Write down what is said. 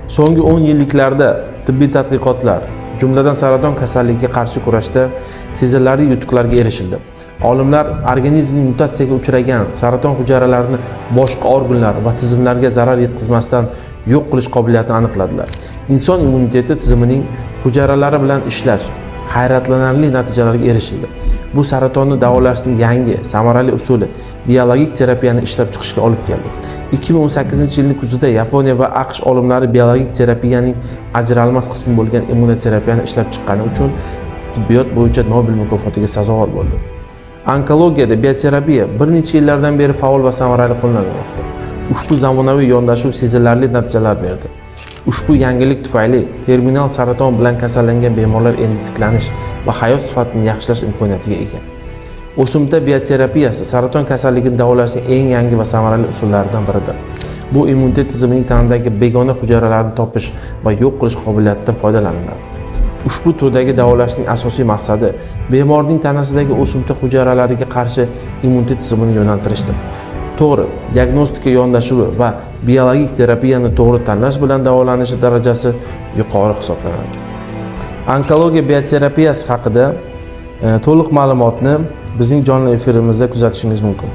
So'nggi 10 yilliklarda tibbiy tadqiqotlar, jumladan saraton kasalligiga qarshi kurashda sezilarli yutuqlarga erishildi. Olimlar organizmning mutatsiyaga uchragan saraton hujayralarini boshqa organlar va tizimlarga zarar yetkazmasdan yo'q qilish qobiliyatini aniqladilar. Inson immuniteti tizimining hujayralari bilan ishlash hayratlanarli natijalarga erishildi. Bu saratonni davolashning yangi, samarali usuli, biologik terapiyani ishlab chiqishga olib keldi. 2018-yilning kuzida Yaponiya va AQSh olimlari biologik terapiyaning ajralmas qismi bo'lgan immunoterapiyani ishlab chiqqani uchun tibbiyot bo'yicha Nobel mukofotiga sazovor bo'ldi. Onkologiyada bioterapiya bir necha yillardan beri faol va samarali qo'llanilmoqda. Ushbu zamonaviy yondashuv sezilarli natijalar berdi. Ushbu yangilik tufayli terminal saraton bilan kasallangan bemorlar endi tiklanish va hayot sifatini yaxshilash imkoniyatiga ega. O'simta bioterapiyasi saraton kasalligini davolashning eng yangi va samarali usullaridan biridir. Bu immunitet tizimining tanadagi begona hujayralarni topish va yo'q qilish qobiliyatidan foydalaniladi. Ushbu turdagi davolashning asosiy maqsadi bemorning tanasidagi o'simta hujayralariga qarshi immunitet tizimini yo'naltirishdir. To'g'ri diagnostika yondashuvi va biologik terapiyani to'g'ri tanlash bilan davolanish darajasi yuqori hisoblanadi. Onkologiya bioterapiyasi haqida to'liq ma'lumotni bizning jonli efirimizda kuzatishingiz mumkin.